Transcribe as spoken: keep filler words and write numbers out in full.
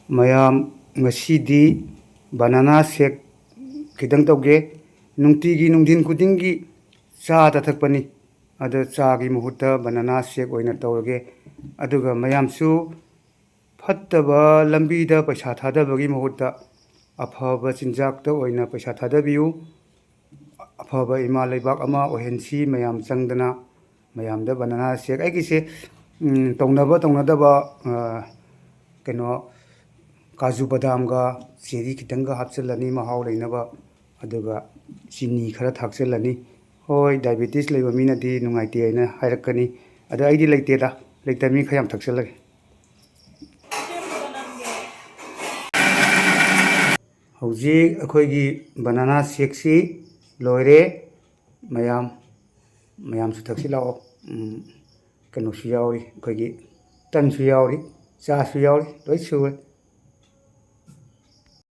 ꯃꯌꯥꯝ, ꯉꯁꯤꯗꯤ banana shake ꯈꯤꯇꯪ ꯇꯧꯒꯦ꯫ ꯅꯨꯡꯇꯤꯒꯤ ꯅꯨꯡꯊꯤꯟ ꯈꯨꯗꯤꯡꯒꯤ ꯆꯥꯗ ꯊꯛꯄꯅꯤ꯫ ꯑꯗꯣ ꯆꯥꯒꯤ ꯃꯍꯨꯠꯇ banana shake ꯑꯣꯏꯅ ꯇꯧꯔꯒꯦ꯫ ꯑꯗꯨꯒ ꯃꯌꯥꯝꯁꯨ ꯐꯠꯇꯕ ꯂꯝꯕꯤꯗ ꯄꯩꯁꯥ ꯊꯥꯗꯕꯒꯤ ꯃꯍꯨꯠꯇ ꯑꯐꯕ ꯆꯤꯟꯖꯥꯛꯇ ꯑꯣꯏꯅ ꯄꯩꯁꯥ ꯊꯥꯗꯕꯤꯌꯨ꯫ ꯑꯐꯕ ꯏꯃꯥ ꯂꯩꯕꯥꯛ ꯑꯃ ꯑꯣꯏꯍꯟꯁꯤ꯫ ꯃꯌꯥꯝ ꯆꯪꯗꯅ ꯃꯌꯥꯝꯗ banana shake ꯑꯩꯒꯤꯁꯦ, ꯎꯝ, ꯇꯧꯅꯕ ꯇꯧꯅꯗꯕ, ꯑ, ꯀꯩꯅꯣ, ꯀꯥꯖꯨ ꯕꯗꯥꯝꯒ ꯆꯦꯔꯤ ꯈꯤꯇꯪꯒ ꯍꯥꯞꯆꯤꯜꯂꯅꯤ ꯃꯍꯥꯎ ꯂꯩꯅꯕ꯫ ꯑꯗꯨꯒ ꯆꯤꯅꯤ ꯈꯔ ꯊꯥꯛꯆꯤꯜꯂꯅꯤ꯫ ꯍꯣꯏ, diabetes ꯂꯩꯕ ꯃꯤꯅꯗꯤ ꯅꯨꯡꯉꯥꯏꯇꯦ ꯍꯥꯏꯅ ꯍꯥꯏꯔꯛꯀꯅꯤ꯫ ꯑꯗꯣ ꯑꯩꯗꯤ ꯂꯩꯇꯦꯗ, ꯂꯩꯇꯕ ꯃꯤ ꯈꯔ ꯌꯥꯝ ꯊꯛꯆꯤꯜꯂꯒꯦ꯫ ꯍꯧꯖꯤꯛ ꯑꯩꯈꯣꯏꯒꯤ banana shakeꯁꯤ ꯂꯣꯏꯔꯦ꯫ ꯃꯌꯥꯝ, ꯃꯌꯥꯝꯁꯨ ꯊꯛꯁꯤ ꯂꯥꯛꯑꯣ꯫ ꯎꯝ, ꯀꯩꯅꯣꯁꯨ ꯌꯥꯎꯔꯤ, ꯑꯩꯈꯣꯏꯒꯤ ꯇꯟꯁꯨ ꯌꯥꯎꯔꯤ, ꯆꯥꯁꯨ ꯌꯥꯎꯔꯤ, ꯂꯣꯏ ꯁꯨꯔꯦ꯫